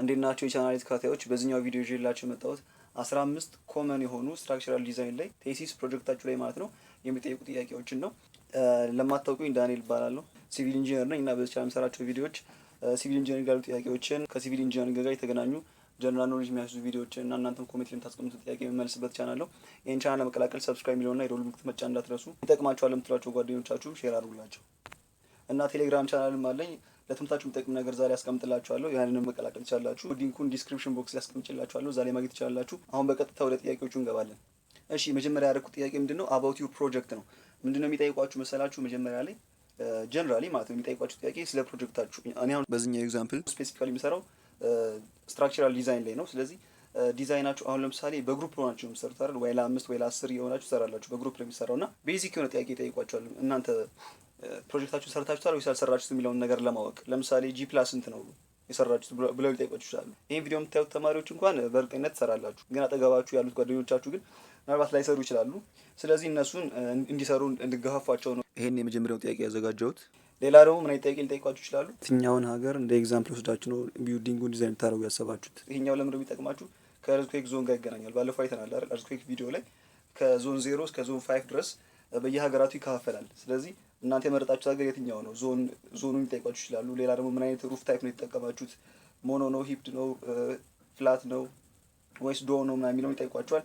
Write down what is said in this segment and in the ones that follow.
እንዴት ናችሁ የቻናሌ ተከታታዮች? በዚህኛው ቪዲዮ ይዤላችሁ የመጣሁት 15 common የሆኑ structural design ላይ thesis ፕሮጀክታችሁ ላይ ማለት ነው የሚጠይቁ ጥያቄዎችን ነው። ለማታውቁኝ ዳንኤል እባላለሁ። Civil engineer ነኝ እና በዚህ ቻናል የምሰራቸው ቪዲዮዎች civil engineering ያሉ ጥያቄዎችን፣ ከ civil engineering ጋር የተገናኙ general knowledge የሚያስይዙ ቪዲዮዎችን እና እናንተም comment ላይ የምታስቀምጡት ጥያቄ የምመልስበት ቻናል ነው። ይህን ቻናል ለመቀላቀል subscribe የሚለውና የደወል ምልክት መጫን እንዳትረሱ። ይጠቅማችኋል ለምትሏቸው ጓደኞቻችሁ share አድርጉላቸው እና ቴሌግራም ቻናልም አለኝ። ለትምህርታችሁ የሚጠቅም ነገር ዛሬ አስቀምጥላችኋለሁ። ያንንም መቀላቀል ትችላላችሁ። Link ኡን description box ላይ አስቀምጭላችኋለሁ። እዛ ላይ ማግኘት ትችላላችሁ። አሁን በቀጥታ ወደ ጥያቄዎቹ እንገባለን። እሺ፣ መጀመሪያ ያደረኩት ጥያቄ ምንድን ነው? About your project ነው። ምንድነው የሚጠይቋችሁ መሰላችሁ? መጀመሪያ ላይ generally ማለት ነው የሚጠይቋችሁ ጥያቄ ስለ ፕሮጀክታችሁ። እኔ አሁን በዚህኛው example specifically የምሰራው structural design ላይ ነው። ስለዚህ ዲዛይናችሁ አሁን ለምሳሌ በ group ሆናችሁ የምትሰሩት አይደል? ወይ ለአምስት ወይ ለ10 የሆናችሁ ትሰራላችሁ። በ group ነው የሚሰራው እና basic የሆነ ጥያቄ ይጠይቋችኋል። እናንተ ፕሮጀክታችሁን ሰርታችኋል ወይስ አልሰራችሁት የሚለውን ነገር ለማወቅ፣ ለምሳሌ G plus ስንት ነው የሰራችሁት ብለው ሊጠይቋችሁ ይችላሉ። ይህን ቪዲዮ የምታዩት ተማሪዎች እንኳን በእርግጠኝነት ትሰራላችሁ፣ ግን አጠገባችሁ ያሉት ጓደኞቻችሁ ግን ምናልባት ላይሰሩ ይችላሉ። ስለዚህ እነሱን እንዲሰሩ እንድገፋፏቸው ነው ይሄን የመጀመሪያው ጥያቄ ያዘጋጀሁት። ሌላ ደግሞ ምን አይነት ጥያቄ ሊጠይቋችሁ ይችላሉ? የትኛውን ሀገር እንደ example ወስዳችሁ ነው building ኡን ዲዛይን ልታደርጉ ያሰባችሁት? ይሄኛው ለምንድነው የሚጠቅማችሁ? ከ earthquake ዞን ጋር ይገናኛል። ባለፈው አይተናል አይደል? Earthquake ቪዲዮ ላይ ከ zone 0 እስከ zone 5 ድረስ በየሀገራቱ ይከፋፈላል። ስለዚህ እናንተ የመረጣችሁት ሀገር የትኛው ነው? ዞኑን ሊጠይቋችሁ ይችላሉ። ሌላ ደግሞ ምን አይነት roof type ነው የተጠቀማችሁት? Mono ነው፣ hipped ነው፣ flat ነው ወይስ dome ነው ምናምን የሚለውን ይጠይቋችኋል።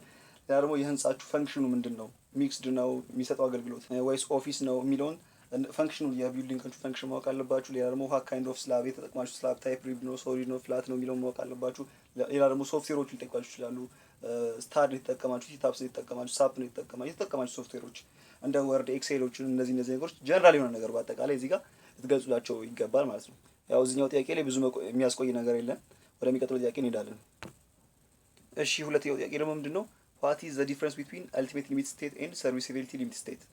ሌላ ደግሞ የህንጻችሁ function ኑ ምንድን ነው? Mixed ነው የሚሰጠው አገልግሎት ወይስ office ነው የሚለውን function ኑ፣ የ building ኣችሁ function ማወቅ አለባችሁ። ሌላ ደግሞ what kind of slab የተጠቅማችሁ፣ slab type rib ነው፣ solid ነው፣ flat ነው የሚለውን ማወቅ አለባችሁ። ሌላ ደግሞ ሶፍትዌሮች ሊጠይቋችሁ ይችላሉ። STAAD ነው የተጠቀማችሁ፣ ETABS ነው የተጠቀማችሁ፣ SAP ነው የተጠቀማችሁ ሶፍትዌሮች እንደ Word፣ Excel ኦችን፣ እነዚህ ነገሮች ጀነራል የሆነ ነገር በአጠቃላይ እዚህ ጋር ልትገልጹላቸው ይገባል ማለት ነው። ያው እዚህኛው ጥያቄ ላይ ብዙ የሚያስቆይ ነገር የለም። ወደሚቀጥለው ጥያቄ እንሄዳለን። እሺ፣ ሁለተኛው ጥያቄ ደግሞ ምንድን ነው? What is the difference between ultimate limit state and serviceability limit state?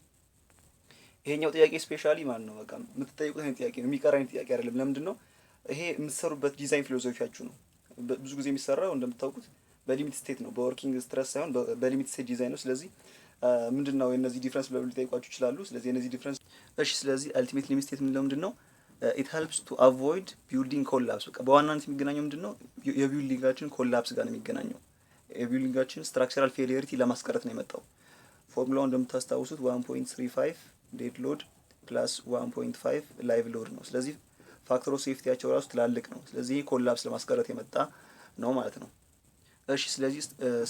ይሄኛው ጥያቄ specially ማለት ነው በቃ የምትጠይቁት አይነት ጥያቄ ነው፣ የሚቀር አይነት ጥያቄ አይደለም። ለምንድን ነው? ይሄ የምትሰሩበት design philosophy ያችሁ ነው። ብዙ ጊዜ የሚሰራው እንደምታውቁት በ limit state ነው፣ በ working stress ሳይሆን በ limit state design ነው። ስለዚህ ምንድን ነው የእነዚህ difference ብለው ሊጠይቋችሁ ይችላሉ። ስለዚህ የእነዚህ difference፣ እሺ፣ ስለዚህ ultimate limit state የምንለው ምንድን ነው? It helps to avoid building collapse። በቃ በዋናነት የሚገናኘው ምንድን ነው? የ building ኣችን collapse ጋር ነው የሚገናኘው። የ building ኣችን structural failure ለማስቀረት ነው የመጣው። ፎርሙላው እንደምታስታውሱት 1.35 dead load plus 1.5 live load ነው። ስለዚህ factor of safety ያቸው ራሱ ትላልቅ ነው። ስለዚህ ይህ collapse ለማስቀረት የመጣ ነው ማለት ነው። እሺ፣ ስለዚህ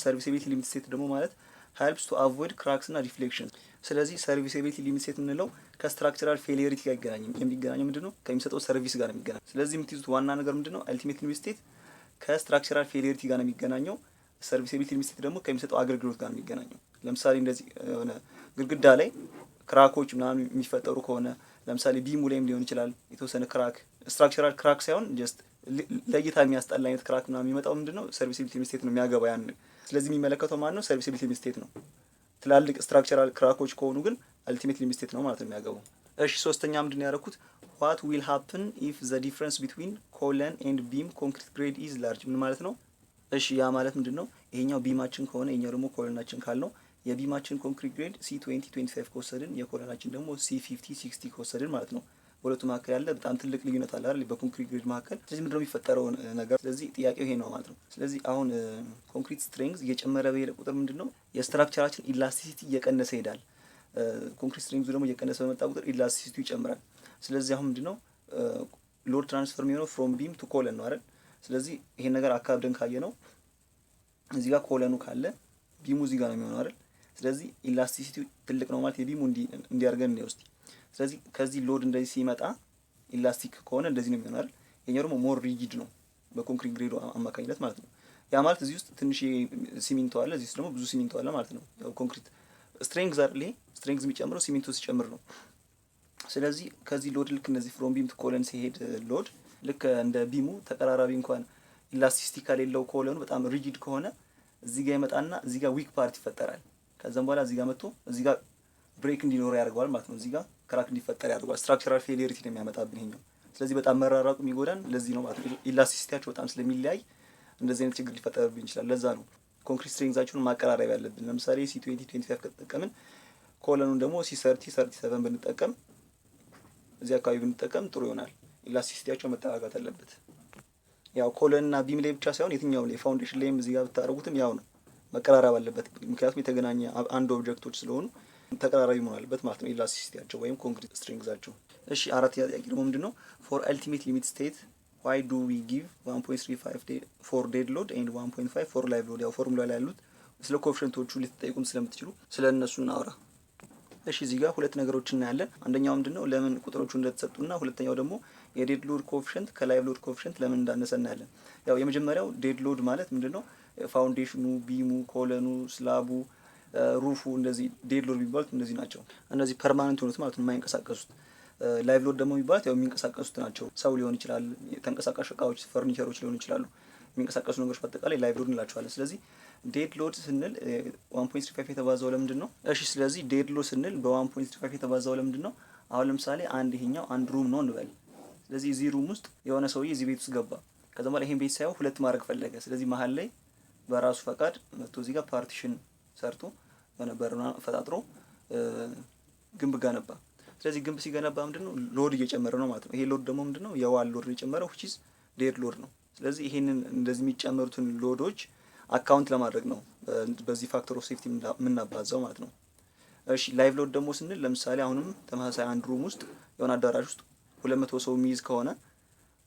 serviceability limit state ደግሞ ማለት helps to avoid cracks እና deflection። ስለዚህ serviceability limit state የምንለው ከ structural failure ጋር አይገናኝም። የሚገናኘው ምንድን ነው? ከሚሰጠው service ጋር ነው የሚገናኘው። ስለዚህ የምትይዙት ዋና ነገር ምንድን ነው? Ultimate limit state ከ structural failure ጋር ነው የሚገናኘው። Serviceability limit state ደግሞ ከሚሰጠው አገልግሎት ጋር ነው የሚገናኘው። ለምሳሌ እንደዚህ የሆነ ግድግዳ ላይ crack ኦች ምናምን የሚፈጠሩ ከሆነ፣ ለምሳሌ beam ኡ ላይም ሊሆን ይችላል፣ የተወሰነ crack፣ structural crack ሳይሆን just ለእይታ የሚያስጠላ አይነት crack ምናምን የሚመጣው ምንድን ነው? Serviceability limit state ነው የሚያገባ ያን። ስለዚህ የሚመለከተው ማን ነው? Serviceability limit state ነው። ትላልቅ structural crack ኦች ከሆኑ ግን ultimate limit state ነው ማለት ነው የሚያገባው። እሺ፣ ሶስተኛ ምንድን ነው ያደረኩት? What will happen if the difference between column and beam concrete grade is large? ምን ማለት ነው? እሺ፣ ያ ማለት ምንድን ነው? ይሄኛው beam ኣችን ከሆነ ይሄኛው ደግሞ column ኣችን ካልነው የ beam ኣችን concrete grade C 20 25 ከወሰድን የ column ኣችን ደግሞ C 50 60 ከወሰድን ማለት ነው። በሁለቱ መካከል ያለ በጣም ትልቅ ልዩነት አለ አይደል? በ concrete grade መካከል። ስለዚህ ምንድነው የሚፈጠረው ነገር? ስለዚህ ጥያቄው ይሄ ነው ማለት ነው። ስለዚህ አሁን concrete strength እየጨመረ በሄደ ቁጥር ምንድነው የ structure ኣችን elasticity እየቀነሰ ይሄዳል። Concrete strength ኡ ደግሞ እየቀነሰ በመጣ ቁጥር elasticity ው ይጨምራል። ስለዚህ አሁን ምንድነው load transfer የሚሆነው from beam to column ነው አይደል? ስለዚህ ይሄን ነገር አካብደን ካየነው እዚህ ጋር column ኑ ካለ beam ኡ እዚህ ጋር ነው የሚሆነው አይደል? ስለዚህ elasticity ው ትልቅ ነው ማለት የ beam ኡ እንዲያርገን ነው ውስጥ። ስለዚህ ከዚህ load እንደዚህ ሲመጣ elastic ከሆነ እንደዚህ ነው የሚሆነው አይደል? የኛው ደግሞ more rigid ነው በ concrete grade ኡ አማካኝነት ማለት ነው። ያ ማለት እዚህ ውስጥ ትንሽ ሲሚንቶ አለ፣ እዚህ ውስጥ ደግሞ ብዙ ሲሚንቶ አለ ማለት ነው። ያው concrete strength አይደል? ይሄ strength የሚጨምረው ሲሚንቶ ሲጨምር ነው። ስለዚህ ከዚህ load ልክ እንደዚህ from beam to column ሲሄድ load ልክ እንደ beam ኡ ተቀራራቢ እንኳን elasticity ከሌለው column ኑ በጣም rigid ከሆነ እዚህ ጋር ይመጣና እዚህ ጋር weak part ይፈጠራል። ከዛም በኋላ እዚህ ጋር መጥቶ እዚህ ጋር break እንዲኖረው ያደርገዋል ማለት ነው። እዚህ ጋር crack እንዲፈጠር ያደርገዋል። Structural failure ነው የሚያመጣብን ይሄኛው። ስለዚህ በጣም መራራቁ የሚጎዳን ለዚህ ነው ማለት ነው። Elasticity ያቸው በጣም ስለሚለያይ እንደዚህ አይነት ችግር ሊፈጠርብን ይችላል። ለዛ ነው concrete strength ኣቸውን ማቀራረብ ያለብን። ለምሳሌ C 20 25 ከተጠቀምን column ኑን ደግሞ C 30 37 ብንጠቀም፣ እዚህ አካባቢ ብንጠቀም ጥሩ ይሆናል። Elasticity ያቸው መጠጋጋት አለበት። ያው column እና beam ላይ ብቻ ሳይሆን የትኛውም ላይ፣ foundation ላይም እዚህ ጋር ብታደርጉትም ያው ነው፣ መቀራረብ አለበት። ምክንያቱም የተገናኘ አንድ object ኦች ስለሆኑ ተቀራራቢ መሆን አለበት ማለት ነው elasticity ያቸው ወይም concrete strength ኣቸው። እሺ፣ አራተኛ ጥያቄ ደግሞ ምንድን ነው? For ultimate limit state, why do we give 1.35 for dead load and 1.5 for live load? ያው ፎርሙላ ላይ ያሉት ስለ coefficient ኦቹ ልትጠይቁም ስለምትችሉ ስለ እነሱ እናውራ። እሺ፣ እዚህ ጋር ሁለት ነገሮች እናያለን። አንደኛው ምንድነው ለምን ቁጥሮቹ እንደተሰጡና ሁለተኛው ደግሞ የ dead load coefficient ከ live load coefficient ለምን እንዳነሰ እናያለን። ያው የመጀመሪያው dead load ማለት ምንድነው? ፋውንዴሽኑ፣ ቢሙ፣ ኮለኑ፣ ስላቡ፣ ሩፉ እንደዚህ dead load የሚባሉት እነዚህ ናቸው። እነዚህ permanent የሆኑት ማለት ነው፣ የማይንቀሳቀሱት። Live load ደግሞ የሚባሉት ያው የሚንቀሳቀሱት ናቸው። ሰው ሊሆን ይችላል፣ ተንቀሳቃሽ እቃዎች፣ ፈርኒቸሮች ሊሆኑ ይችላሉ። የሚንቀሳቀሱ ነገሮች በአጠቃላይ live load እንላቸዋለን። ስለዚህ dead load ስንል 1.35 የተባዛው ለምንድን ነው? እሺ፣ ስለዚህ dead load ስንል በ1.35 የተባዛው ለምንድን ነው? አሁን ለምሳሌ አንድ ይሄኛው አንድ room ነው እንበል። ስለዚህ እዚህ room ውስጥ የሆነ ሰውዬ እዚህ ቤት ውስጥ ገባ። ከዛ በኋላ ይሄን ቤት ሳይሆን ሁለት ማድረግ ፈለገ። ስለዚህ መሀል ላይ በራሱ ፈቃድ መጥቶ እዚህ ጋር partition ሰርቶ የሆነ በር ፈጣጥሮ ግንብ ገነባ። ስለዚህ ግንብ ሲገነባ ምንድነው load እየጨመረ ነው ማለት ነው። ይሄ load ደግሞ ምንድነው? የ wall load ነው የጨመረው፣ which is dead load ነው። ስለዚህ ይሄንን እንደዚህ የሚጨመሩትን load ኦች account ለማድረግ ነው በዚህ factor of safety የምናባዛው ማለት ነው። እሺ፣ live load ደግሞ ስንል ለምሳሌ አሁንም ተመሳሳይ አንድ room ውስጥ፣ የሆነ አዳራሽ ውስጥ 200 ሰው የሚይዝ ከሆነ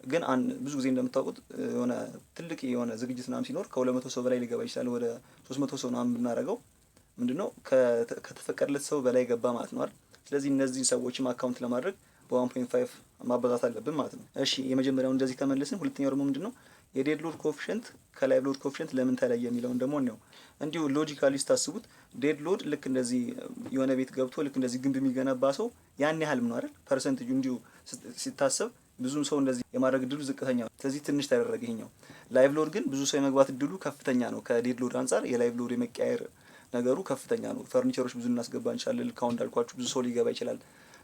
ግን ብዙ ጊዜ እንደምታውቁት የሆነ ትልቅ የሆነ ዝግጅት ምናምን ሲኖር ከ200 ሰው በላይ ሊገባ ይችላል። ወደ 300 ሰው ምናምን ብናደርገው ምንድነው ከተፈቀደለት ሰው በላይ ገባ ማለት ነው አይደል? ስለዚህ እነዚህን ሰዎችም account ለማድረግ በ1.5 ማባዛት አለብን ማለት ነው። እሺ፣ የመጀመሪያው እንደዚህ ከመለስን፣ ሁለተኛው ደግሞ ምንድነው የ dead load coefficient ከ live load coefficient ለምን ተለየ የሚለውን ደግሞ ነው። እንዲሁ logically ስታስቡት dead load ልክ እንደዚህ የሆነ ቤት ገብቶ ልክ እንደዚህ ግንብ የሚገነባ ሰው ያን ያህልም ነው አይደል? Percentage ኡ እንዲሁ ሲታሰብ ብዙም ሰው እንደዚህ የማድረግ እድሉ ዝቅተኛ ነው። ስለዚህ ትንሽ ተደረገ ይሄኛው። Live load ግን ብዙ ሰው የመግባት እድሉ ከፍተኛ ነው። ከ dead load አንጻር የ live load የመቀያየር ነገሩ ከፍተኛ ነው። ፈርኒቸሮች ብዙ እናስገባ እንችላለን። ልክ አሁን እንዳልኳችሁ ብዙ ሰው ሊገባ ይችላል።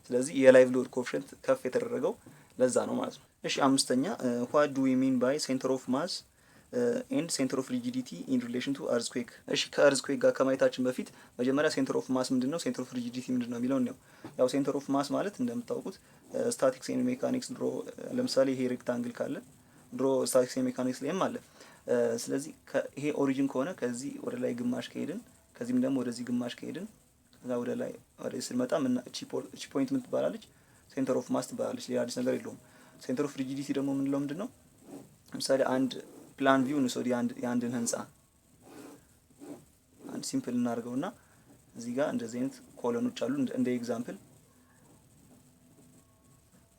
ስለዚህ የ live load coefficient ከፍ የተደረገው ለዛ ነው ማለት ነው። እሺ፣ አምስተኛ፣ what do we mean by center of mass and center of rigidity in relation to earthquake? እሺ፣ ከ earthquake ጋር ከማየታችን በፊት መጀመሪያ center of mass ምንድን ነው፣ center of rigidity ምንድን ነው የሚለውን ነው። ያው center of mass ማለት እንደምታውቁት statics and mechanics ድሮ ለምሳሌ ይሄ rectangle ካለ ድሮ statics and mechanics ላይም አለ። ስለዚህ ይሄ origin ከሆነ ከዚህ ወደ ላይ ግማሽ ከሄድን፣ ከዚህም ደግሞ ወደዚህ ግማሽ ከሄድን፣ ከዛ ወደ ላይ ወደ ስንመጣ እቺ point ምን ትባላለች? Center of mass ትባላለች። ሌላ አዲስ ነገር የለውም። Center of rigidity ደግሞ የምንለው ምንድን ነው? ለምሳሌ አንድ plan view እንውሰድ፣ የአንድን ህንፃ አንድ simple እናድርገውና እዚህ ጋር እንደዚህ አይነት column ኦች አሉ። እንደ example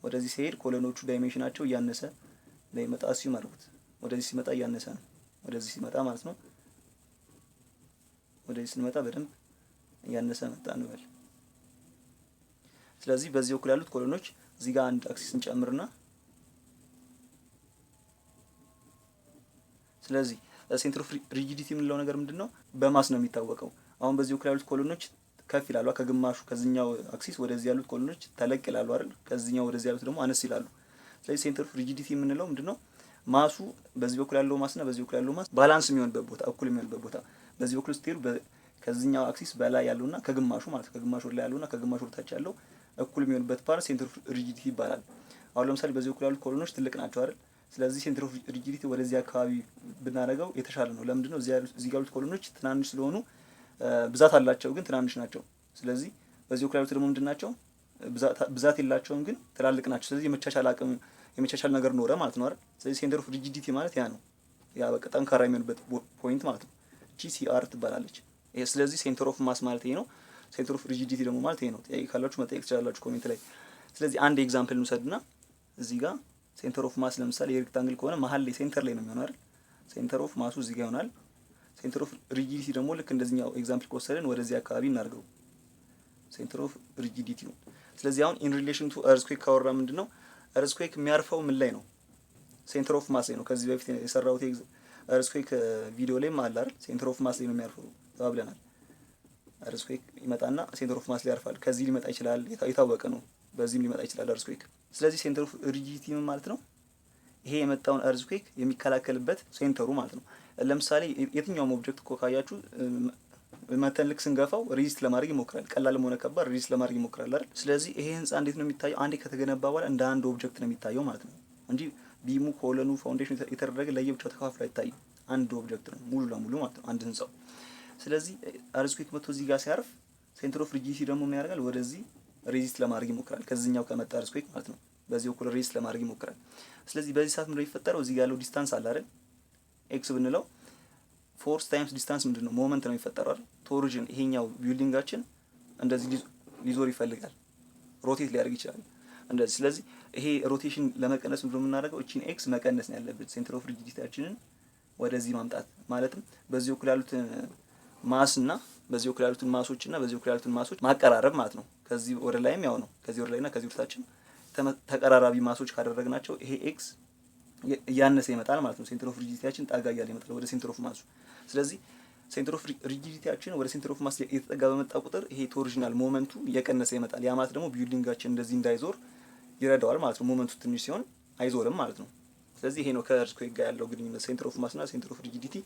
ወደዚህ ሲሄድ column ኦቹ dimension ኣቸው እያነሰ እንደሚመጣ assume አድርጉት። ወደዚህ ሲመጣ እያነሰ ነው። ወደዚህ ሲመጣ ማለት ነው። ወደዚህ ስንመጣ በደንብ እያነሰ መጣ እንበል። ስለዚህ በዚህ በኩል ያሉት column ኦች እዚህ ጋር አንድ axis እንጨምርና፣ ስለዚህ center of rigidity የምንለው ነገር ምንድን ነው? በ mass ነው የሚታወቀው። አሁን በዚህ በኩል ያሉት column ኦች ከፍ ይላሉ። ከግማሹ ከዚህኛው axis ወደዚህ ያሉት column ኦች ተለቅ ይላሉ አይደል? ከዚህኛው ወደዚህ ያሉት ደግሞ አነስ ይላሉ። ስለዚህ center of rigidity የምንለው ምንድን ነው? Mass ኡ በዚህ በኩል ያለው mass እና በዚህ በኩል ያለው mass balance የሚሆንበት ቦታ፣ እኩል የሚሆንበት ቦታ፣ በዚህ በኩል ስትሄዱ ከዚህኛው axis በላይ ያለውና ከግማሹ ማለት ከግማሹ ወደ ላይ ያለውና ከግማሹ ወደ ታች ያለው እኩል የሚሆንበት part center of rigidity ይባላል። አሁን ለምሳሌ በዚህ በኩል ያሉት column ኦች ትልቅ ናቸው አይደል? ስለዚህ center of rigidity ወደዚህ አካባቢ ብናደርገው የተሻለ ነው። ለምንድን ነው? እዚህ ያሉት column ኦች ትናንሽ ስለሆኑ፣ ብዛት አላቸው ግን ትናንሽ ናቸው። ስለዚህ በዚህ በኩል ያሉት ደግሞ ምንድን ናቸው? ብዛት የላቸውም ግን ትላልቅ ናቸው። ስለዚህ የመቻቻል አቅም፣ የመቻቻል ነገር ኖረ ማለት ነው አይደል? ስለዚህ center of rigidity ማለት ያ ነው። ያ በቃ ጠንካራ የሚሆንበት point ማለት ነው። እቺ CR ትባላለች። ይሄ ስለዚህ center of mass ማለት ይሄ ነው። Center of rigidity ደግሞ ማለት ይሄ ነው። ጥያቄ ካላችሁ መጠየቅ ትችላላችሁ comment ላይ። ስለዚህ አንድ example እንውሰድና እዚህ ጋር center of mass ለምሳሌ የ rectangle ከሆነ መሀል ላይ center ላይ ነው የሚሆነው አይደል? Center of mass ኡ እዚህ ጋር ይሆናል። Center of rigidity ደግሞ ልክ እንደዚህኛው example ከወሰድን ወደዚህ አካባቢ እናድርገው center of rigidity ነው። ስለዚህ አሁን in relation to earthquake ካወራ ምንድነው earthquake የሚያርፈው ምን ላይ ነው? Center of mass ላይ ነው። ከዚህ በፊት የሰራሁት earthquake ቪዲዮ ላይም አለ አይደል? Center of mass ላይ ነው የሚያርፈው ተባብለናል። Earthquake ይመጣና center of mass ላይ ያርፋል። ከዚህ ሊመጣ ይችላል፣ የታወቀ ነው። በዚህም ሊመጣ ይችላል earthquake። ስለዚህ center of rigidity ምን ማለት ነው? ይሄ የመጣውን earthquake የሚከላከልበት center ኡ ማለት ነው። ለምሳሌ የትኛውም object እኮ ካያችሁ መተን ልክ ስንገፋው resist ለማድረግ ይሞክራል። ቀላልም ሆነ ከባድ resist ለማድረግ ይሞክራል አይደል? ስለዚህ ይሄ ህንፃ እንዴት ነው የሚታየው? አንዴ ከተገነባ በኋላ እንደ አንድ object ነው የሚታየው ማለት ነው እንጂ Beam ኡ፣ column ኑ፣ foundation የተደረገ ለየብቻው ተከፋፍሎ አይታይም። አንድ object ነው ሙሉ ለሙሉ ማለት ነው፣ አንድ ህንጻው። ስለዚህ earthquake መጥቶ እዚህ ጋር ሲያርፍ center of rigidity ደግሞ ምን ያደርጋል? ወደዚህ resist ለማድረግ ይሞክራል። ከዚህኛው ከመጣ earthquake ማለት ነው። በዚህ በኩል resist ለማድረግ ይሞክራል። ስለዚህ በዚህ ሰዓት ምንድነው የሚፈጠረው? እዚህ ጋር ያለው distance አለ አይደል? X ብንለው force times distance ምንድን ነው? Moment ነው የሚፈጠረው አይደል? Torsion ይሄኛው building ኣችን እንደዚህ ሊዞር ይፈልጋል፣ rotate ሊያደርግ ይችላል እንደዚህ። ስለዚህ ይሄ rotation ለመቀነስ ምንድነው የምናደርገው? እቺን X መቀነስ ነው ያለብን፣ center of rigidity ያችንን ወደዚህ ማምጣት። ማለትም በዚህ በኩል ያሉትን mass እና በዚህ በኩል ያሉትን mass ኦች እና በዚህ በኩል ያሉትን mass ኦች ማቀራረብ ማለት ነው። ከዚህ ወደ ላይም ያው ነው። ከዚህ ወደ ላይና ከዚህ ወደ ታችም ተቀራራቢ mass ኦች ካደረግናቸው ይሄ X እያነሰ ይመጣል ማለት ነው። Center of rigidity ያችን ጠጋ እያለ ይመጣል ወደ center of mass ኡ። ስለዚህ center of rigidity ያችን ወደ center of mass እየተጠጋ በመጣ ቁጥር ይሄ torsional moment ኡ እየቀነሰ ይመጣል። ያ ማለት ደግሞ building ኣችን እንደዚህ እንዳይዞር ይረዳዋል ማለት ነው። Moment ኡ ትንሽ ሲሆን አይዞርም ማለት ነው። ስለዚህ ይሄ ነው ከ earthquake ጋር ያለው ግንኙነት፣ center of mass እና center of rigidity።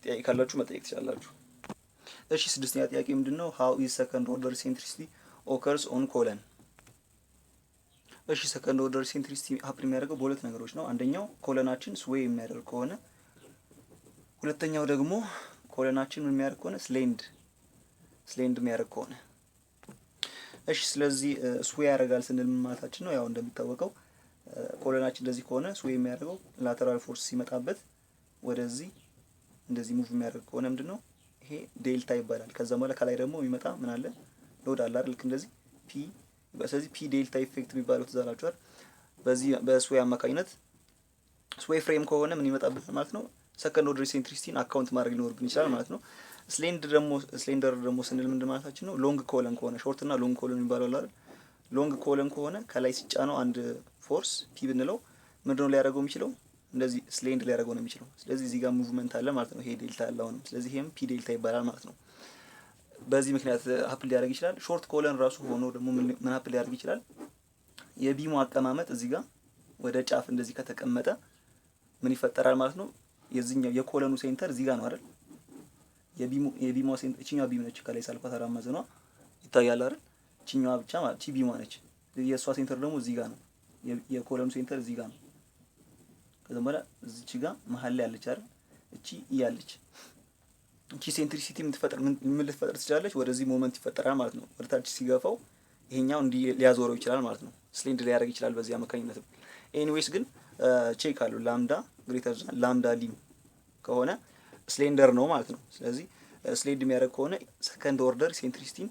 ጥያቄ ካላችሁ መጠየቅ ትችላላችሁ። እሺ፣ ስድስተኛ ጥያቄ ምንድን ነው? How is second order eccentricity occurs on column? እሺ፣ second order eccentricity happen የሚያደርገው በሁለት ነገሮች ነው። አንደኛው column ኣችን sway የሚያደርግ ከሆነ፣ ሁለተኛው ደግሞ column ኣችን ምን የሚያደርግ ከሆነ፣ slant የሚያደርግ ከሆነ። እሺ፣ ስለዚህ sway ያደርጋል ስንል ምን ማለታችን ነው? ያው እንደሚታወቀው column ኣችን እንደዚህ ከሆነ sway የሚያደርገው lateral force ሲመጣበት ወደዚህ እንደዚህ move የሚያደርግ ከሆነ ምንድን ነው፣ ይሄ ዴልታ ይባላል። ከዛ በኋላ ከላይ ደግሞ የሚመጣ ምን አለ? Load አለ አይደል? ልክ እንደዚህ P። ስለዚህ P delta effect የሚባለው ትዝ አላችኋል። በዚህ በ sway አማካኝነት sway frame ከሆነ ምን ይመጣብናል ማለት ነው? Second order eccentricity ን account ማድረግ ሊኖርብን ይችላል ማለት ነው። Slender ደግሞ ስንል ምንድን ማለታችን ነው? Long column ከሆነ፣ short እና long column የሚባለው አለ አይደል? Long column ከሆነ ከላይ ሲጫነው አንድ force P ብንለው ምንድነው ሊያደርገው የሚችለው? እንደዚህ slant ሊያደርገው ነው የሚችለው። ስለዚህ እዚህ ጋር movement አለ ማለት ነው። ይሄ ዴልታ አለ አሁንም። ስለዚህ ይሄም P delta ይባላል ማለት ነው። በዚህ ምክንያት happen ሊያደርግ ይችላል። Short column ራሱ ሆኖ ደግሞ ምን happen ሊያደርግ ይችላል? የ beam ኡ አቀማመጥ እዚህ ጋር ወደ ጫፍ እንደዚህ ከተቀመጠ ምን ይፈጠራል ማለት ነው? የዚህኛው የ column ኑ center እዚህ ጋር ነው አይደል? የ beam ኡ center እቺኛዋ beam ነች። ከላይ ሳልኳት አራት ማዕዘኗ ይታያል አይደል? እቺኛዋ ብቻ ማለት እቺ beam ዋ ነች። የእሷ center ደግሞ እዚህ ጋር ነው። የ column ኑ center እዚህ ጋር ነው። ከዛ በኋላ እዚች ጋር መሀል ላይ ያለች አይደል? እቺ እያለች እቺ eccentricity የምትፈጥር ምን ልትፈጥር ትችላለች? ወደዚህ moment ይፈጠራል ማለት ነው። ወደ ታች ሲገፋው ይሄኛው እንዲህ ሊያዞረው ይችላል ማለት ነው። Slant ሊያደርግ ይችላል በዚህ አማካኝነትም። Anyways ግን check አሉ፣ lambda greater lambda lim ከሆነ slender ነው ማለት ነው። ስለዚህ slant የሚያደርግ ከሆነ second order eccentricity ን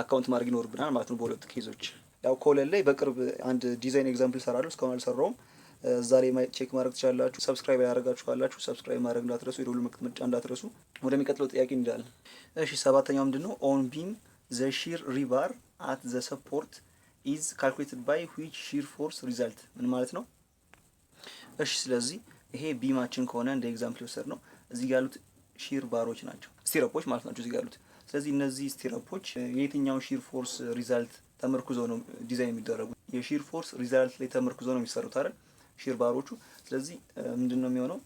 account ማድረግ ይኖርብናል ማለት ነው በሁለቱ case ኦች። ያው column ላይ በቅርብ አንድ design example እሰራለሁ፣ እስካሁን አልሰራውም። እዛ ላይ check ማድረግ ትችላላችሁ። Subscribe ያላደረጋችሁ ካላችሁ subscribe ማድረግ እንዳትረሱ፣ የደወል ምልክት መጫን እንዳትረሱ። ወደሚቀጥለው ጥያቄ እንሄዳለን። እሺ፣ ሰባተኛው ምንድን ነው? On beam, the shear rebar at the support is calculated by which shear force result? ምን ማለት ነው? እሺ፣ ስለዚህ ይሄ beam ኣችን ከሆነ እንደ example የወሰድነው፣ እዚህ ጋር ያሉት shear bar ኦች ናቸው፣ stirrup ኦች ማለት ናቸው እዚህ ጋር ያሉት። ስለዚህ እነዚህ stirrup ኦች የየትኛውን shear force result ተመርኩዘው ነው ዲዛይን የሚደረጉት? የ shear force result ላይ ተመርኩዘው ነው የሚሰሩት አይደል? Shear bar ኦቹ። ስለዚህ ምንድን ነው የሚሆነው?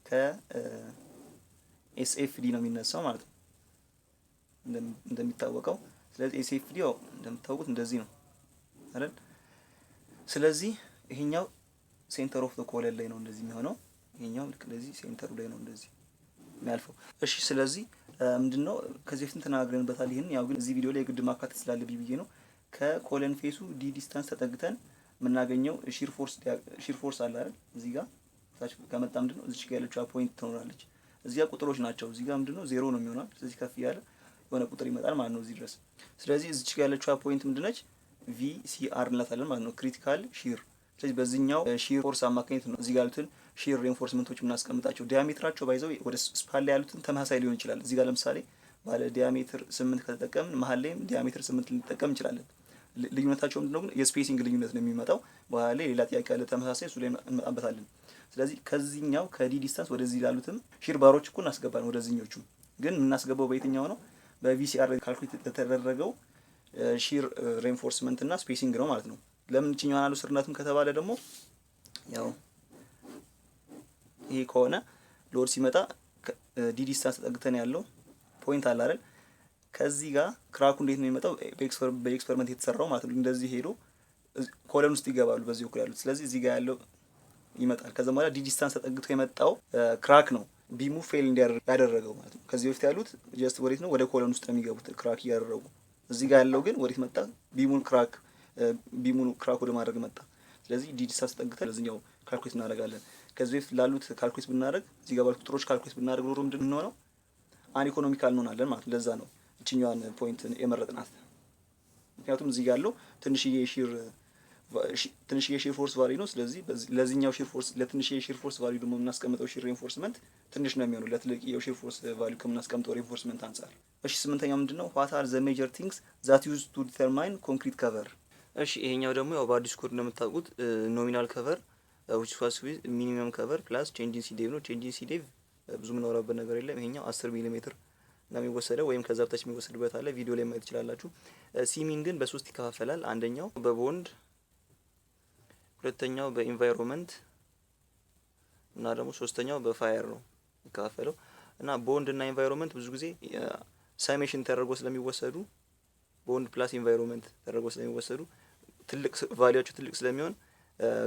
ከ SFD ነው የሚነሳው ማለት ነው እንደሚታወቀው። ስለዚህ SFD ያው እንደምታውቁት እንደዚህ ነው አይደል? ስለዚህ ይሄኛው center of the column ላይ ነው እንደዚህ የሚሆነው። ይሄኛው ልክ እንደዚህ center ኡ ላይ ነው እንደዚህ የሚያልፈው። እሺ፣ ስለዚህ ምንድነው፣ ከዚህ በፊትም ተናግረንበታል። ይህን ያው ግን እዚህ ቪዲዮ ላይ የግድ ማካተት ስላለብኝ ብዬ ነው። ከ column face ኡ d distance ተጠግተን የምናገኘው shear force አለ አይደል? እዚህ ጋር ታች ከመጣ ምንድነው እዚች ጋር ያለችው point ትኖራለች። እዚህ ጋር ቁጥሮች ናቸው። እዚህ ጋር ምንድነው ዜሮ ነው የሚሆነው። ስለዚህ ከፍ እያለ የሆነ ቁጥር ይመጣል ማለት ነው እዚህ ድረስ። ስለዚህ እዚች ጋር ያለችው point ምንድነች? VCR እንላታለን ማለት ነው፣ critical shear። ስለዚህ በዚህኛው shear force አማካኝነት ነው እዚህ ጋር ያሉትን shear reinforcement ኦች የምናስቀምጣቸው። Diameter ኣቸው by the way ወደ span ላይ ያሉትን ተመሳሳይ ሊሆን ይችላል። እዚህ ጋር ለምሳሌ ባለ diameter 8 ከተጠቀምን መሀል ላይም diameter 8 ልንጠቀም እንችላለን። ልዩነታቸው ምንድነው ግን? የ spacing ልዩነት ነው የሚመጣው። በኋላ ላይ ሌላ ጥያቄ ያለ ተመሳሳይ፣ እሱ ላይ እንመጣበታለን። ስለዚህ ከዚህኛው ከ d distance ወደዚህ ላሉትም shear bar ኦች እኮ እናስገባለን። ወደዚህኞቹ ግን የምናስገባው በየትኛው ነው? በ VCR calculate ለተደረገው shear reinforcement እና spacing ነው ማለት ነው። ለምን እችኛዋን አልወሰድናትም ከተባለ ደግሞ ያው ይሄ ከሆነ load ሲመጣ d distance ተጠግተን ያለው point አለ አይደል? ከዚህ ጋር crack ኡ እንዴት ነው የሚመጣው? በ experiment የተሰራው ማለት ነው። እንደዚህ ሄዶ column ውስጥ ይገባሉ በዚህ በኩል ያሉት። ስለዚህ እዚህ ጋር ያለው ይመጣል። ከዛ በኋላ d distance ተጠግቶ የመጣው crack ነው beam ኡ fail እንዲያደርግ ያደረገው ማለት ነው። ከዚህ በፊት ያሉት just ወዴት ነው? ወደ column ውስጥ ነው የሚገቡት crack እያደረጉ። እዚህ ጋር ያለው ግን ወዴት መጣ? Beam ኡን crack ወደ ማድረግ መጣ። ስለዚህ d distance ተጠግተን ለዚህኛው calculate እናደርጋለን። ከዚህ በፊት ላሉት calculate ብናደርግ፣ እዚህ ጋር ባሉት ቁጥሮች calculate ብናደርግ ኖሮ ምንድን ነው? Uneconomical እንሆናለን ማለት ነው። ለዛ ነው እችኛዋን point የመረጥናት። ምክንያቱም እዚህ ጋር ያለው ትንሽዬ shear force value ነው። ስለዚህ ለዚህኛው shear force፣ ለትንሽዬ shear force value ደግሞ የምናስቀምጠው shear reinforcement ትንሽ ነው የሚሆነው ለትልቅየው shear force value ከምናስቀምጠው reinforcement አንጻር። እሺ፣ ስምንተኛው ምንድን ነው? What are the major things that use to determine concrete cover? እሺ፣ ይሄኛው ደግሞ ያው በአዲስ ኮድ እንደምታውቁት nominal cover which was with minimum cover plus change in C dev ነው። Change in C dev ብዙ የምናወራበት ነገር የለም። ይሄኛው 10 ሚሊ ሜትር ነው የሚወሰደው ወይም ከዛ በታች የሚወሰድበት አለ። ቪዲዮ ላይ ማየት ትችላላችሁ። C min ግን በሶስት ይከፋፈላል። አንደኛው በቦንድ፣ ሁለተኛው በ environment እና ደግሞ ሶስተኛው በ fire ነው የሚከፋፈለው። እና ቦንድ እና environment ብዙ ጊዜ summation ተደርጎ ስለሚወሰዱ፣ bond plus environment ተደርጎ ስለሚወሰዱ ትልቅ value ያቸው ትልቅ ስለሚሆን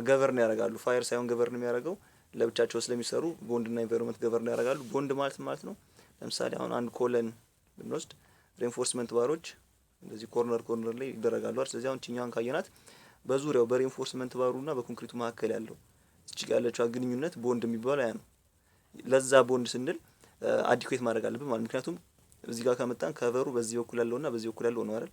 govern ያደርጋሉ። Fire ሳይሆን govern የሚያደርገው ለብቻቸው ስለሚሰሩ ቦንድ እና environment govern ያደርጋሉ። ቦንድ ማለት ማለት ነው፣ ለምሳሌ አሁን አንድ column ብንወስድ reinforcement bar ኦች እንደዚህ corner corner ላይ ይደረጋሉ አይደል? ስለዚህ አሁን ችኛዋን ካየናት በዙሪያው በ reinforcement bar ኡና በ concrete ኡ መካከል ያለው እዚህ ጋር ያለችው ግንኙነት ቦንድ የሚባለው ያ ነው። ለዛ ቦንድ ስንል adequate ማድረግ አለብን ማለት፣ ምክንያቱም እዚህ ጋር ከመጣን cover ኡ በዚህ በኩል ያለውና በዚህ በኩል ያለው ነው አይደል?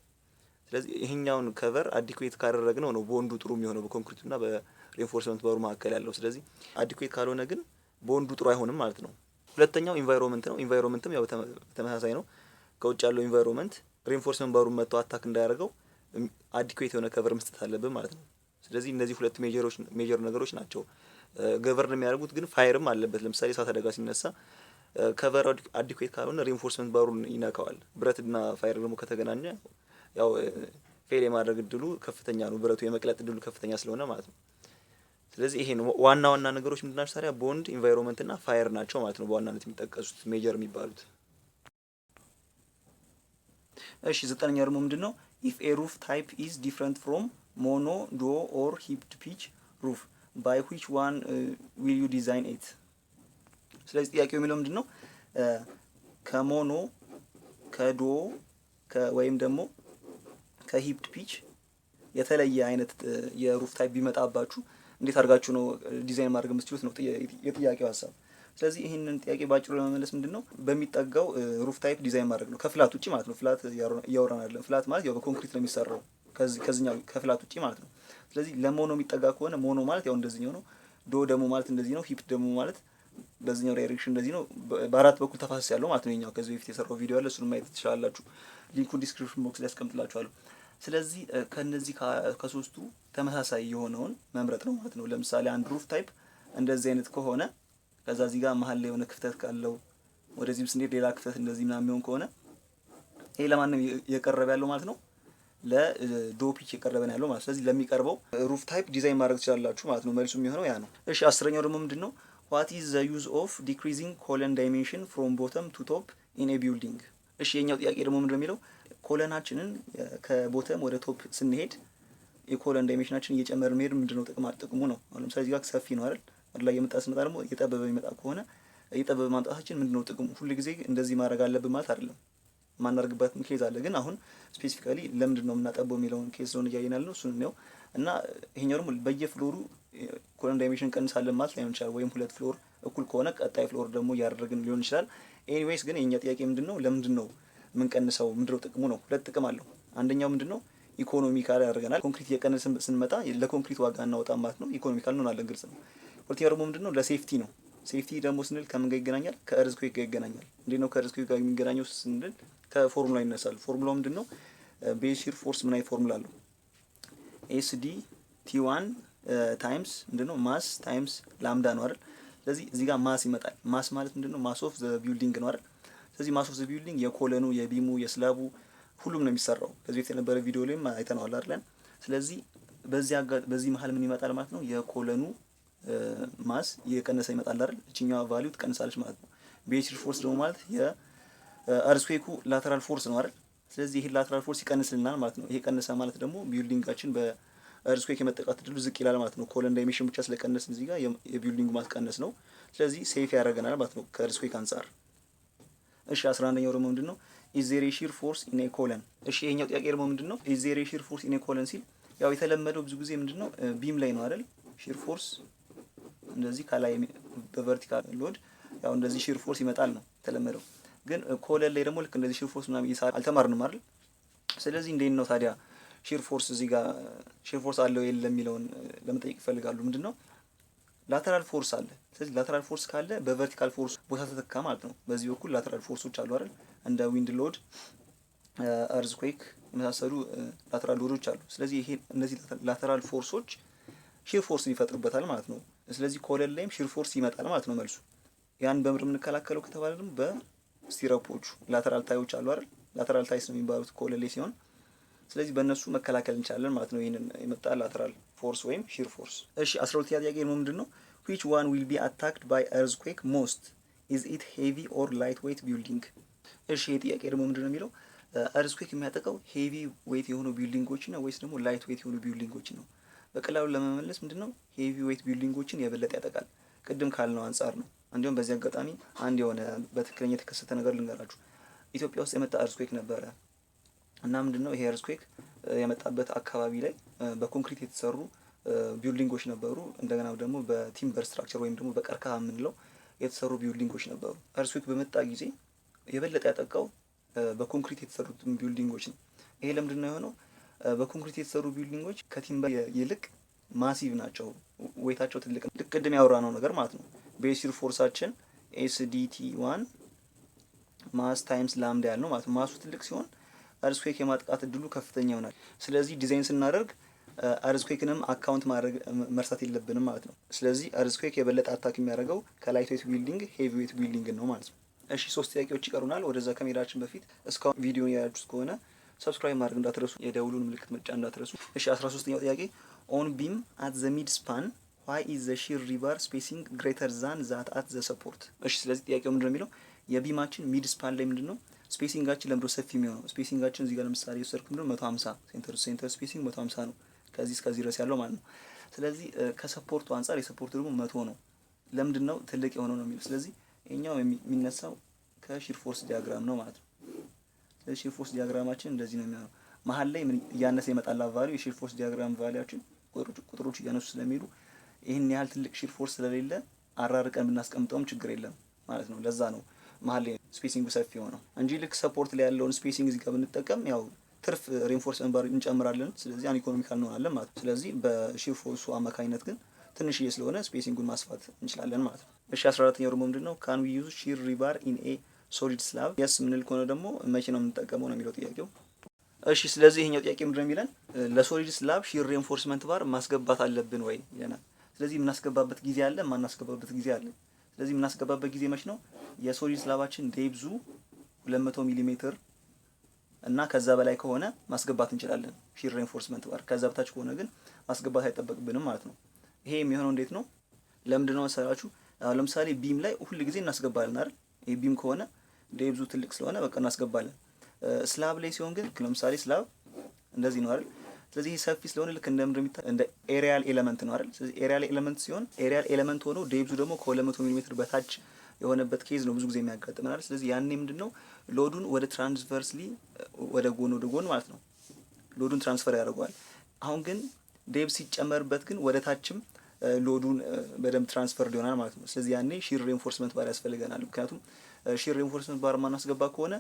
ስለዚህ ይሄኛውን cover adequate ካደረግነው ነው ቦንዱ ጥሩ የሚሆነው በኮንክሪቱና በሬንፎርስመንት ባሩ መካከል ያለው። ስለዚህ adequate ካልሆነ ግን ቦንዱ ጥሩ አይሆንም ማለት ነው። ሁለተኛው environment ነው። Environment ም ያው ተመሳሳይ ነው። ከውጭ ያለው environment reinforcement bar ኡን መጥቶ attack እንዳያደርገው adequate የሆነ cover መስጠት አለብን ማለት ነው። ስለዚህ እነዚህ ሁለት major ነገሮች ናቸው govern የሚያደርጉት። ግን fire ም አለበት። ለምሳሌ እሳት አደጋ ሲነሳ cover adequate ካልሆነ reinforcement bar ኡን ይነካዋል። ብረትና fire ደግሞ ከተገናኘ ያው fail የማድረግ እድሉ ከፍተኛ ነው። ብረቱ የመቅለጥ እድሉ ከፍተኛ ስለሆነ ማለት ነው። ስለዚህ ይሄ ነው ዋና ዋና ነገሮች ምንድን ናቸው ታዲያ? Bond፣ environment እና fire ናቸው ማለት ነው በዋናነት የሚጠቀሱት major የሚባሉት። እሺ፣ ዘጠነኛው ደግሞ ምንድን ነው? If a roof type is different from mono, duo or hipped pitch roof, by which one will you design it? ስለዚህ ጥያቄው የሚለው ምንድን ነው? ከ mono፣ ከ duo ወይም ደግሞ ከ hipped pitch የተለየ አይነት የ roof type ቢመጣባችሁ እንዴት አድርጋችሁ ነው ዲዛይን ማድረግ የምትችሉት ነው የጥያቄው ሀሳብ። ስለዚህ ይህንን ጥያቄ ባጭሩ ለመመለስ ምንድን ነው? በሚጠጋው roof type design ማድረግ ነው፣ ከ flat ውጭ ማለት ነው። Flat እያወራን አይደለም። Flat ማለት ያው በኮንክሪት ነው የሚሰራው፣ ከዚህኛው ከ flat ውጭ ማለት ነው። ስለዚህ ለ mono የሚጠጋ ከሆነ mono ማለት ያው እንደዚህኛው ነው። Duo ደግሞ ማለት እንደዚህ ነው። Hipped ደግሞ ማለት በዚህኛው direction እንደዚህ ነው። በአራት በኩል ተፋሰስ ያለው ማለት ነው። ይኸኛው ከዚህ በፊት የሰራው ቪዲዮ አለ፣ እሱን ማየት ትችላላችሁ። Link ኡን description box ላይ ያስቀምጥላችኋለሁ። ስለዚህ ከነዚህ ከሶስቱ ተመሳሳይ የሆነውን መምረጥ ነው ማለት ነው። ለምሳሌ አንድ roof type እንደዚህ አይነት ከሆነ፣ ከዛ እዚህ ጋር መሀል ላይ የሆነ ክፍተት ካለው፣ ወደዚህም ስንሄድ ሌላ ክፍተት እንደዚህ ምናምን የሚሆን ከሆነ ይሄ ለማን ነው የቀረበ ያለው ማለት ነው? ለ duo pitch የቀረበ ነው ያለው ማለት። ስለዚህ ለሚቀርበው roof type design ማድረግ ትችላላችሁ ማለት ነው። መልሱ የሚሆነው ያ ነው። እሺ፣ 10ኛው ደግሞ ምንድን ነው? What is the use of decreasing column dimension from bottom to top in a building? እሺ፣ የኛው ጥያቄ ደግሞ ምንድን ነው የሚለው? Column ኣችንን ከ bottom ወደ top ስንሄድ የ column dimension ኣችን እየጨመረ መሄድ ምንድነው ጥቅሙ ነው። አሁን ለምሳሌ እዚህ ጋር ሰፊ ነው አይደል? ወደ ላይ የመጣ ስንመጣ ደግሞ እየጠበበ የሚመጣ ከሆነ እየጠበበ ማምጣታችን ምንድነው ጥቅሙ? ሁል ጊዜ እንደዚህ ማድረግ አለብን ማለት አይደለም። የማናደርግበት case አለ። ግን አሁን specifically ለምንድን ነው የምናጠበው የሚለውን case ስለሆነ እያየን ያለነው እሱን ነው። እና ይሄኛው ደግሞ በየ floor ኡ column dimension እንቀንሳለን ማለት ላይሆን ይችላል። ወይም ሁለት floor እኩል ከሆነ ቀጣይ floor ደግሞ እያደረግን ሊሆን ይችላል። Anyways ግን የኛ ጥያቄ ምንድን ነው? ለምንድን ነው የምንቀንሰው? ምንድነው ጥቅሙ ነው? ሁለት ጥቅም አለው። አንደኛው ምንድን ነው? Economical ያደርገናል። ኮንክሪት እየቀነስን ስንመጣ ለኮንክሪት ዋጋ እናወጣም ማለት ነው። Economical እንሆናለን፣ ግልጽ ነው። ሁለተኛው ደግሞ ምንድን ነው? ለ safety ነው። Safety ደግሞ ስንል ከምን ጋር ይገናኛል? ከ earthquake ጋር ይገናኛል። እንዴት ነው ከ earthquake ጋር የሚገናኘው ስንል ከፎርሙላ ይነሳል። ፎርሙላው ምንድን ነው? Base shear force ምን አይነት ፎርሙላ አለው? SD T one times ምንድን ነው? Mass times lambda ነው አይደል? ስለዚህ እዚህ ጋር mass ይመጣል። Mass ማለት ምንድን ነው? Mass of the building ነው አይደል? ስለዚህ ማስ ኦፍ ዘ ቢልዲንግ የኮለኑ፣ የቢሙ፣ የስላቡ ሁሉም ነው የሚሰራው። ከዚህ በፊት የነበረ ቪዲዮ ላይም አይተነዋል አይደል? ስለዚህ በዚህ መሀል ምን ይመጣል ማለት ነው? የ column ኡ mass እየቀነሰ ይመጣል አይደል? እችኛዋ value ትቀንሳለች ማለት ነው። Base shear force ደግሞ ማለት የ earthquake ኩ lateral force ነው አይደል? ስለዚህ ይሄ lateral force ይቀንስልናል ማለት ነው። ይሄ ቀነሰ ማለት ደግሞ building ኣችን በ earthquake የመጠቃት እድሉ ዝቅ ይላል ማለት ነው። Column dimension ብቻ ስለቀነስን እዚህ ጋር የ building ኡ mass ቀነስ ነው። ስለዚህ safe ያደርገናል ማለት ነው ከ earthquake አንጻር። እሺ፣ 11ኛው ደግሞ ምንድን ነው? Is there a shear force in a column? እሺ፣ ይሄኛው ጥያቄ ደግሞ ምንድን ነው? Is there a shear force in a column ሲል ያው የተለመደው ብዙ ጊዜ ምንድን ነው፣ beam ላይ ነው አይደል? Shear force እንደዚህ ከላይ በ vertical load ያው እንደዚህ shear force ይመጣል ነው የተለመደው። ግን column ላይ ደግሞ ልክ እንደዚህ shear force ምናምን ይሳ አልተማርንም አይደል? ስለዚህ እንዴት ነው ታዲያ shear force እዚህ ጋር shear force አለው የለም የሚለውን ለመጠየቅ ይፈልጋሉ። ምንድን ነው፣ lateral force አለ። ስለዚህ lateral force ካለ በ vertical force ቦታ ተተካ ማለት ነው። በዚህ በኩል lateral force ኦች አሉ አይደል? እንደ wind load፣ earthquake የመሳሰሉ lateral load ኦች አሉ። ስለዚህ ይሄ እነዚህ lateral force ኦች shear force ን ይፈጥሩበታል ማለት ነው። ስለዚህ column ላይም shear force ይመጣል ማለት ነው መልሱ። ያን በምንድን የምንከላከለው ከተባለ ደግሞ በ stirrup ኦቹ lateral tie ኦች አሉ አይደል? Lateral ties ነው የሚባሉት column ላይ ሲሆን፣ ስለዚህ በእነሱ መከላከል እንችላለን ማለት ነው ይህንን የመጣ lateral force ወይም shear force። እሺ፣ 12ኛ ጥያቄ ደግሞ ምንድን ነው? Which one will be attacked by earthquake most? Is it heavy or light weight building? እሺ፣ ይህ ጥያቄ ደግሞ ምንድን ነው የሚለው፣ earthquake የሚያጠቃው heavy weight የሆኑ building ኦችን ነው ወይስ ደግሞ light weight የሆኑ building ኦችን ነው? በቀላሉ ለመመለስ ምንድን ነው፣ heavy weight building ኦችን የበለጠ ያጠቃል ቅድም ካልነው አንጻር ነው። እንዲሁም በዚህ አጋጣሚ አንድ የሆነ በትክክለኛ የተከሰተ ነገር ልንገራችሁ። ኢትዮጵያ ውስጥ የመጣ earthquake ነበረ እና ምንድን ነው፣ ይሄ earthquake የመጣበት አካባቢ ላይ በኮንክሪት የተሰሩ building ኦች ነበሩ። እንደገና ደግሞ በ timber structure ወይም ደግሞ በቀርከሃ የምንለው የተሰሩ building ኦች ነበሩ። Earthquake በመጣ ጊዜ የበለጠ ያጠቃው በኮንክሪት የተሰሩትን building ኦች ነው። ይሄ ለምንድን ነው የሆነው? በኮንክሪት የተሰሩ building ኦች ከ timber ይልቅ massive ናቸው፣ weight ኣቸው ትልቅ ነው። ልክ ቅድም ያወራነው ነገር ማለት ነው። Base shear force ኣችን Sdt one mass times lambda ያልነው ማለት ነው። Mass ኡ ትልቅ ሲሆን earthquake የማጥቃት እድሉ ከፍተኛ ይሆናል። ስለዚህ ዲዛይን ስናደርግ earthquake ንም account ማድረግ መርሳት የለብንም ማለት ነው። ስለዚህ earthquake የበለጠ attack የሚያደርገው ከ light weight building heavy weight building ነው ማለት ነው። እሺ፣ ሶስት ጥያቄዎች ይቀሩናል። ወደዛ ከመሄዳችን በፊት እስካሁን ቪዲዮን ያያችሁት ከሆነ subscribe ማድረግ እንዳትረሱ፣ የደውሉን ምልክት መጫን እንዳትረሱ። እሺ፣ 13ኛው ጥያቄ፣ on beam at the mid span, why is the shear rebar spacing greater than that at the support? እሺ፣ ስለዚህ ጥያቄው ምንድነው የሚለው፣ የ beam ኣችን mid span ላይ ምንድነው spacing ኣችን ለምንድነው ሰፊ የሚሆነው? Spacing ኣችን እዚህ ጋር ለምሳሌ የወሰድኩት ምንድነው፣ 150 center center spacing 150 ነው ከዚህ እስከዚህ ድረስ ያለው ማለት ነው። ስለዚህ ከ support ኡ አንጻር የ support ኡ ደግሞ 100 ነው። ለምንድን ነው ትልቅ የሆነው ነው የሚለው። ስለዚህ ይሄኛው የሚነሳው ከ shear force diagram ነው ማለት ነው። ስለዚህ shear force diagram ኣችን እንደዚህ ነው የሚሆነው። መሀል ላይ ምን እያነሰ ይመጣል value፣ የ shear force diagram value ኣችን ቁጥሮቹ እያነሱ ስለሚሄዱ ይህን ያህል ትልቅ shear force ስለሌለ አራርቀን ብናስቀምጠውም ችግር የለም ማለት ነው። ለዛ ነው መሀል ላይ spacing ኡ ሰፊ የሆነው እንጂ ልክ support ላይ ያለውን spacing እዚህ ጋር ብንጠቀም ያው ትርፍ reinforcement bar እንጨምራለን። ስለዚህ uneconomical እንሆናለን ማለት ነው። ስለዚህ በ shear force ኡ አማካኝነት ግን ትንሽዬ ስለሆነ spacing ኡን ማስፋት እንችላለን ማለት ነው። እሺ፣ 14ኛው ደግሞ ምንድን ነው? Can we use shear rebar in a solid slab? Yes የምንል ከሆነ ደግሞ መቼ ነው የምንጠቀመው ነው የሚለው ጥያቄው። እሺ፣ ስለዚህ ይሄኛው ጥያቄ ምንድን ነው የሚለን፣ ለ solid slab shear reinforcement bar ማስገባት አለብን ወይ ይለናል። ስለዚህ የምናስገባበት ጊዜ አለ፣ የማናስገባበት ጊዜ አለ። ስለዚህ የምናስገባበት ጊዜ መች ነው? የ solid slab ኣችን depth ኡ 200 ሚሊ ሜትር እና ከዛ በላይ ከሆነ ማስገባት እንችላለን shear reinforcement bar። ከዛ በታች ከሆነ ግን ማስገባት አይጠበቅብንም ማለት ነው። ይሄ የሚሆነው እንዴት ነው? ለምንድን ነው መሰላችሁ? አሁን ለምሳሌ beam ላይ ሁል ጊዜ እናስገባለን አይደል? ይሄ beam ከሆነ depth ኡ ትልቅ ስለሆነ በቃ እናስገባለን። Slab ላይ ሲሆን ግን ለምሳሌ slab እንደዚህ ነው አይደል? ስለዚህ ይሄ ሰፊ ስለሆነ ልክ እንደ ምንድን ነው፣ እንደ aerial element ነው አይደል? ስለዚህ aerial element ሲሆን፣ aerial element ሆኖ depth ኡ ደግሞ ከ200 ሚሊ ሜትር በታች የሆነበት case ነው ብዙ ጊዜ የሚያጋጥመን አይደል? ስለዚህ ያኔ ምንድን ነው፣ load ኡን ወደ transversely ወደ ጎን ወደ ጎን ማለት ነው load ኡን transfer ያደርገዋል። አሁን ግን depth ሲጨመርበት ግን ወደ ታችም load ኡን በደንብ transfer ይሆናል ማለት ነው። ስለዚህ ያኔ shear reinforcement bar ያስፈልገናል። ምክንያቱም shear reinforcement bar ማናስገባ ከሆነ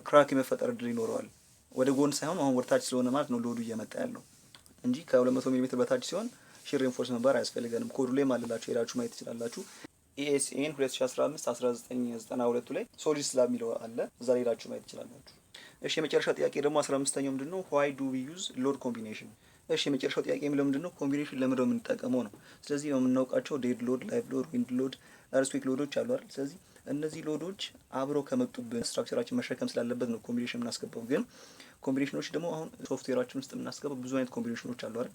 crack የመፈጠር እድል ይኖረዋል። ወደ ጎን ሳይሆን አሁን ወደ ታች ስለሆነ ማለት ነው load ኡ እየመጣ ያለው እንጂ ከ200 ሚሊ ሜትር በታች ሲሆን shear reinforcement bar አያስፈልገንም። ኮዱ ላይ አለላችሁ፣ ሄዳችሁ ማየት ትችላላችሁ። ESN 2015 1992 ላይ solid slab የሚለው አለ። እዛ ላይ ሄዳችሁ ማየት ትችላላችሁ። እሺ፣ የመጨረሻው ጥያቄ ደግሞ 15ኛው ምንድን ነው? Why do we use load combination? እሺ፣ የመጨረሻው ጥያቄ የሚለው ምንድን ነው? Combination ለምንድነው የምንጠቀመው ነው። ስለዚህ የምናውቃቸው dead load፣ live load፣ wind load፣ earthquake load ኦች አሉ አይደል? ስለዚህ እነዚህ load ኦች አብረው ከመጡብን structure ኣችን መሸከም ስላለበት ነው combination የምናስገባው። ግን combination ኦች ደግሞ አሁን ሶፍትዌራችን ውስጥ የምናስገባው ብዙ አይነት combination ኦች አሉ አይደል?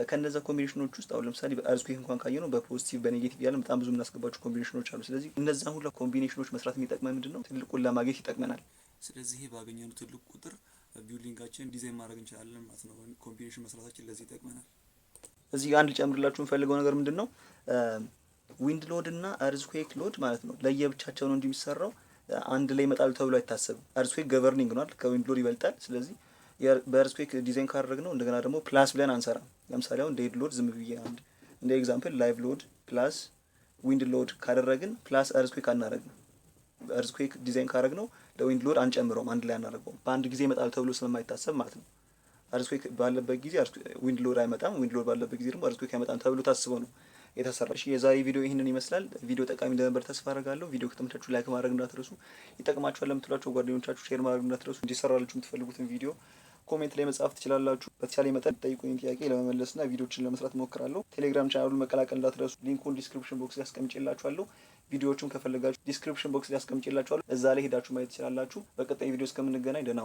ከነዛ combination ኦች ውስጥ አሁን ለምሳሌ በ earthquake እንኳን ካየነው በ positive በ negative እያለን በጣም ብዙ የምናስገባቸው combination ኦች አሉ። ስለዚህ እነዛን ሁላ combination ኦች መስራት የሚጠቅመን ምንድን ነው? ትልቁን ለማግኘት ይጠቅመናል። ስለዚህ ይሄ ባገኘነው ትልቅ ቁጥር building ኣችን design ማድረግ እንችላለን ማለት ነው። Combination መስራታችን ለዚህ ይጠቅመናል። እዚህ ጋር አንድ ልጨምርላችሁ የምፈልገው ነገር ምንድን ነው? Wind load እና earthquake load ማለት ነው ለየብቻቸው ነው እንጂ የሚሰራው አንድ ላይ ይመጣሉ ተብሎ አይታሰብም። Earthquake governing ነው፣ ከ wind load ይበልጣል። ስለዚህ በ earthquake design ካደረግነው እንደገና ደግሞ plus ብለን አንሰራም። ለምሳሌ አሁን dead load ዝም ብዬ አንድ እንደ example live load plus wind load ካደረግን plus earthquake አናደርግም። Earthquake design ካደረግነው ለ wind load አንጨምረውም፣ አንድ ላይ አናደርገውም። በአንድ ጊዜ ይመጣል ተብሎ ስለማይታሰብ ማለት ነው። Earthquake ባለበት ጊዜ wind load አይመጣም፣ wind load ባለበት ጊዜ ደግሞ earthquake አይመጣም ተብሎ ታስቦ ነው የተሰራ። እሺ፣ የዛሬ ቪዲዮ ይህንን ይመስላል። ቪዲዮ ጠቃሚ እንደነበር ተስፋ አደርጋለሁ። ቪዲዮ ከተመቻችሁ like ማድረግ እንዳትረሱ። ይጠቅማችኋል ለምትሏቸው ጓደኞቻችሁ share ማድረግ እንዳትረሱ። እንዲሰራላችሁ የምትፈልጉትን ቪዲዮ comment ላይ መጻፍ ትችላላችሁ። በተቻለ መጠን ጠይቁኝ ጥያቄ ለመመለስና ቪዲዮችን ለመስራት እሞክራለሁ። ቴሌግራም ቻናሉን መቀላቀል እንዳትረሱ። Link ኡን description box ላይ አስቀምጬላችኋለሁ። ቪዲዮዎቹን ከፈለጋችሁ description box ላይ አስቀምጬላችኋለሁ። እዛ ላይ ሄዳችሁ ማየት ትችላላችሁ። በቀጣይ ቪዲዮ እስከምንገናኝ ደህና ሁኑ።